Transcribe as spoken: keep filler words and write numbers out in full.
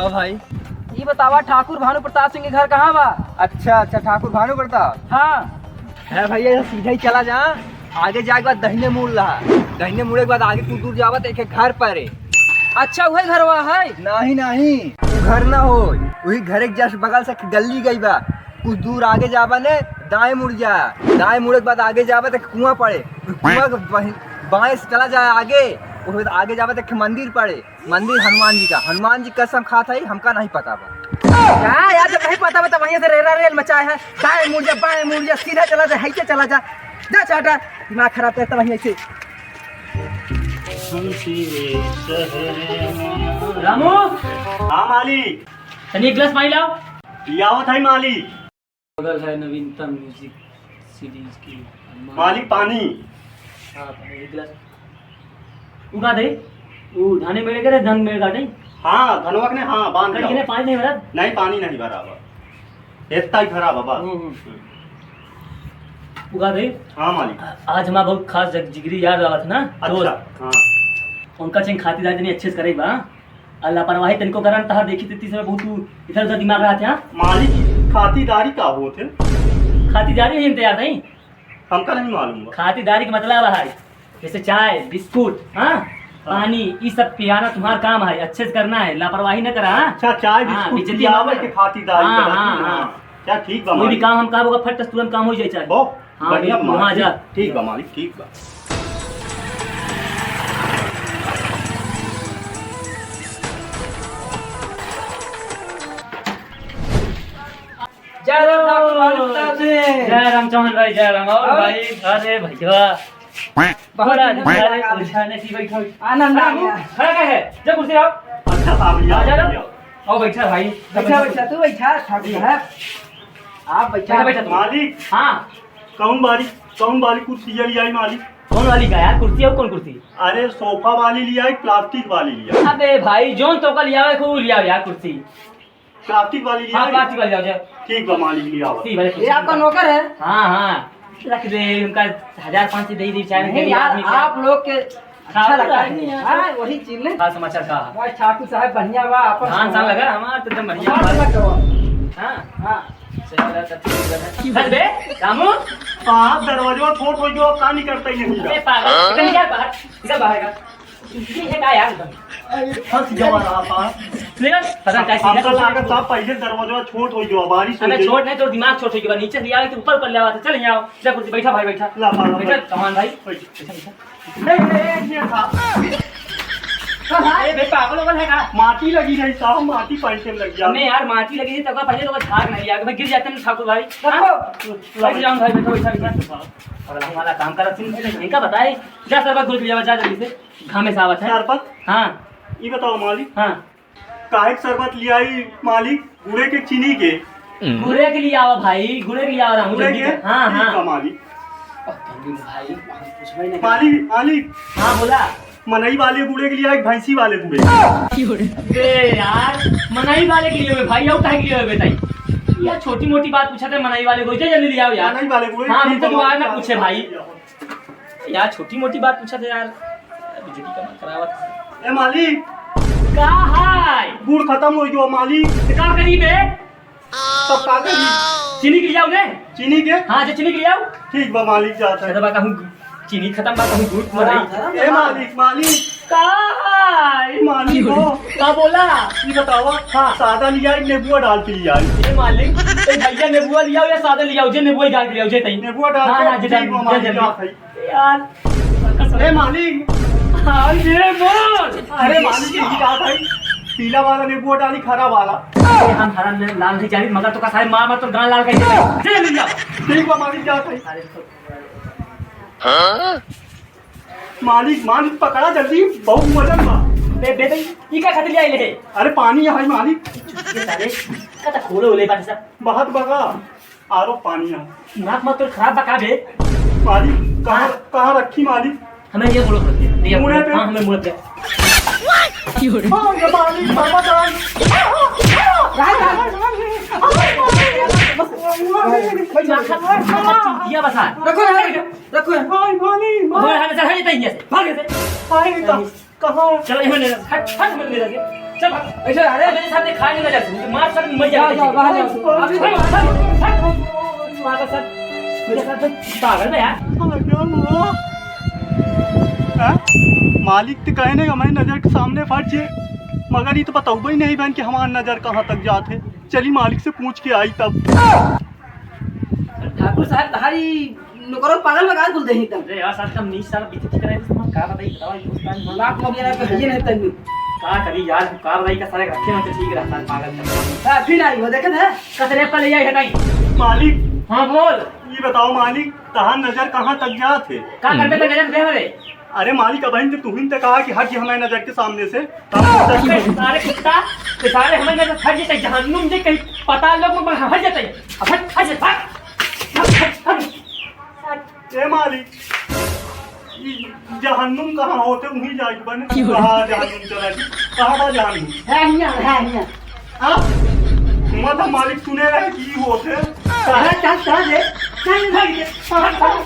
भाई, ई बतावा, ठाकुर भानु प्रताप सिंह के घर कहाँ बा? अच्छा, अच्छा, ठाकुर भानु प्रताप। हाँ। है भैया, यहाँ सीधा ही चला जा, आगे जाए के बाद दहिने मुड़ रहा, दहिने मुड़े के बाद आगे कुछ दूर जावा तो एक घर पड़े। अच्छा, उहे घरवा है? नहीं, नहीं, वो घर ना हो, वही घर के just बगल से एक गली गई बा। कुछ दूर आगे जाबा ने, दाएं मुड़ जा, दाएं मुड़े के बाद आगे जाबा तो एक कुआं पड़े, कुआं के बहि-, बाएं से चला जाए आगे, उसके बाद आगे जाबा तो एक मंदिर पड़े, मंदिर हनुमान जी का। हनुमान जी कसम खात है, हमका नहीं पता बा। का यार, जब नहीं पता बा, तब वहीं से रेला रेल मचाए है। दाएं मुड़ जा, बाएं मुड़ जा, सीधा चला जा, ऐसे चला जा। जा चाटा, दिमाग खराब करता वहीं ऐसे। रामू! हाँ मालिक। तनी एक गिलास पानी लाओ। लियावत है मालिक। बगल है नवीनतम म्यूजिक सीरीज की। मालिक पानी। हाँ, पानी एक गिलास। उगा दे। उ धाने मेड़े करे, धान मेड़े काटे। हाँ, धनवा के ने, हाँ, बांध कल दिया। किने पानी नहीं भरा? नहीं, पानी नहीं भरा बा। इतना ही भरा बा, बस। हम्म, हम्म। उगा दे। हाँ, मालिक। आज हमारा बहुत खास जग-, जिगरी यार आवत ना, अच्छा, दोस्त। हाँ। उनका चेन खातिरदारी तनी अच्छे से करे बा। आ लापरवाही तनिको करन तहार देखी त तीसरे बहुत तू इधर उधर दिमाग रहत है, हाँ? मालिक, खातिरदारी का होत है? खातिरदारी नहीं तैयार नहीं। हमका नहीं मालूम बा। खातिरदारी का मतलब है, जैसे चाय, बिस्कुट, हाँ? हाँ। पानी, ई सब पियाना तुम्हार काम है, अच्छे से करना है, लापरवाही न करा, हाँ? अच्छा, चाय, हाँ, बिस्कुट बेइज्जती पियावे मत के करा। खातिरदारी हाँ, करत हाँ, है, हाँ। हाँ। क्या ठीक बा कोई भी मालिक? काम हम कहा होगा, फट से तुरंत काम हो जाए चाहे। बहुत हाँ, बढ़िया बिल्कुल, मालिक। हाँ, जा। ठीक बा मालिक, ठीक बा। जय राम ठाकुर भानु प्रताप सिंह। जय राम चौहान भाई, जय राम। और और? भाई, अरे भैया। बहुत बड़ा दिन अरे, लगा। कुर्सी नहीं थी, बैठो। आनंद आ अरे, गया। खड़ा क्या है? जा कुर्सी लाओ। अच्छा, साहब, आ, जा, जा। आओ, बैठा भाई। बैठा, बैठा, तू बैठा, ठाकुर साहब। आप बैठा। बैठा, बैठा तू। मालिक। हाँ। कौन वाली, कौन वाली कुर्सी लियाई मालिक? कौन वाली का यार कुर्सी है, कौन कुर्सी? अरे सोफा वाली लियाई, प्लास्टिक वाली लियाई। अबे भाई, जोन तो का लियावे, खूब लियावे यार कुर्सी। प्लास्टिक वाली लियाई? हाँ, प्लास्टिक वाली लियाओ, जाओ। ठीक बा मालिक, लियावा। ठीक बा, ये आपका नौकर है? हाँ, हाँ। रख दे, उनका हजार पाँच सौ दे दी, चाहे नहीं गरीब यार, आदमी के। आप लोग के अच्छा ठाकुर लगता है। आदमी है। हाँ, वही चीज ले। का समाचार का है? बस ठाकुर साहब बढ़िया बा, आपन धान सान सुनाओ। लगा, हमार तो एकदम बढ़िया हमार बा। तो लगा। हाँ। हाँ। चलो, तब ठीक है। हट बे, रामू। आप दरवाजा छोट हो गयो, का नहीं करता ही नहीं। अरे पागल, इधर निकल बाहर, इधर बाहर का। ये है का यार एकदम? अरे फंस गया रहा था। निकल, पता नहीं कैसे हमका निकल। लागत था पहले दरवाजा छोट हो गयो, बारिश हो अबे गई। छोट नहीं, तो दिमाग छोट हो गया, नीचे से लिया, तो ऊपर कर लिया, तो चल यहाँ आओ। जा कुर्सी बैठा भाई, बैठा। ला, ला, ला, बैठा, बैठ। कमान भाई। बैठ। बैठा, बैठा। ए, ए, ये था। कहाँ? ए, बे, पागल वागल है का? माटी लगी रही साहब, माटी पैंट में लग गया। हमें यार माटी लगी थी, तब का पहले तो झाग नहीं आया, गिर जाते ना ठाकुर भाई। रखो। हाँ? बैठ जाओ भाई, बैठो, बैठो, बैठो। और हमारा काम करा, सुन, इनका बताए, जा शरबत घोल के ले आवा, जा जल्दी से, घामे से आवत है। शरबत? हाँ। ये बताओ मालिक। हाँ। काहे के शरबत लियाई मालिक, गुड़े के चीनी के? गुड़े के लियावा भाई, गुड़े के लियावा रामू गुड़े जल्दी के? से। हाँ, ठीक हाँ। बा मालिक। ओ, तंदूर भाई, हम कुछ भी नहीं मालिक, मालिक। हाँ, बोला। मनई वाले गुड़े के लियाई, भैंसी वाले गुड़े? बे यार, मनई वाले के लिए भाई, और काहे के लिए बताई? यार, छोटी मोटी बात पूछा था मनई वाले को, इधर जल्दी लियाओ यार। मनई वाले गुड़े, हाँ, ठीक हमको बा, दोबारा ना मालिक। पूछे भाई। यार, छोटी मोटी बात पूछा था यार। बिजली का करावत। ए मालिक। का हाय? गुड़ खत्म हो गयो मालिक। तो का करी बे? तब का करी? चीनी के लियाओ ने? चीनी के? हाँ, जे चीनी के लियाओ। ठीक बा मालिक, जात है। अरे बा कहूँ चीनी खत्म बा, कहूँ गुड़ मरई। ए मालिक, मालिक। का हाय? मालिक हो। का बोला? ये बतावा। हाँ। सादा लियाई, नेबुआ डाल के लियाई। ए मालिक, ए भैया नेबुआ लियाओ या सादा लियाओ, जे नेबुआ डाल के लियाओ, जे तई। नेबुआ डाल हाँ, के? हाँ, जे ठीक डाल, बा जे मालिक, जल्दी। जात है। यार, कसम। ए मालिक। हाँ, ये बोल। अरे मालिक, ये क्या भाई? पीला वाला नींबू डाली, खरा वाला। अरे हम हरा ने-, लाल नहीं जानी, मगर तो का सारे मार मार तो गाल लाल कर दे। ले लिया। ठीक बा मालिक, जात है। अरे तो मालिक, मालिक पकड़ा जल्दी, बहुत वजन बा। बे, बे, बे, ई का खातिर ले आइले हे? अरे पानी है भाई मालिक। ये सारे, का तो खोले होले बाटे सब। बहुत बगा। आरो पानी है। दिमाग मत तोर खराब बा का बे? मालिक, कहाँ, हाँ? कहाँ रखी मालिक? हमें ये मुड़े पे रखिए, ये मुड़े पे। हाँ, हमें मुड़े पे। हाँ, ये मालिक, बाबा जान। ये बसा। रखो, रखो, रखो। भाई, मालिक, ओए, मालिक। हमें चढ़ा देता ही है। भाग से। भाई, कहाँ? चलो, यहाँ ले, हट, हट, हमें ले जाके। चल भाग। ऐसे, अरे। मेरे सामने खा नहीं ना जा सकते, मार सर, मर जा, जा, जा, बाहर जा। अभी भाग, भाग, भाग, भाग। पागल सर। पागल बे यार। अरे वो। हाँ? मालिक तो कहे नहीं, हमारी नजर के सामने फट जे, मगर ये तो बतउबे ही नहीं बहन कि हमार नजर कहाँ तक जात है। चली मालिक से पूछ के आई तब। ठाकुर साहब, तहारी नौकरो पागल में गाल खुल देही एकदम। अरे यार, साहब, कम नीच साहब, बीच ठीक रहे, तो का बताई, बताओ, ये कुछ काम लाख मौके ना कहिए नहीं तन्नू। का करी यार, का बताई, का सारे रखे में तो ठीक रहता है, पागल का। हाँ, फिर आई, वो देखे थे? कतरे पर ले जाए हटाई। मालिक। हाँ, बोल। ये बताओ मालिक, तहार नजर कहाँ तक जात है? का करबे तो नजर दे रे? अरे मालिक, अबहिन तो तुहिन तो कहा कि हट जे हमारे नजर के सामने से। अरे कुत्ता, तो सारे हमारे नजर हट जेतै, जहन्नुम जे कहीं पता लोग में हट जेतै। अब हट, हट, हट, हट, हट, हट। ए मालिक, ई जहन्नुम कहाँ होते, वहीं जाए के बने। क्यों? कहाँ जहन्नुम चला जी? कहाँ बा जहन्नुम? है हियाँ, है हियाँ। हाँ? हुआँ तो मालिक सुने रहे कि ई होते। अरे चल, चल रे, चल, चल, चल।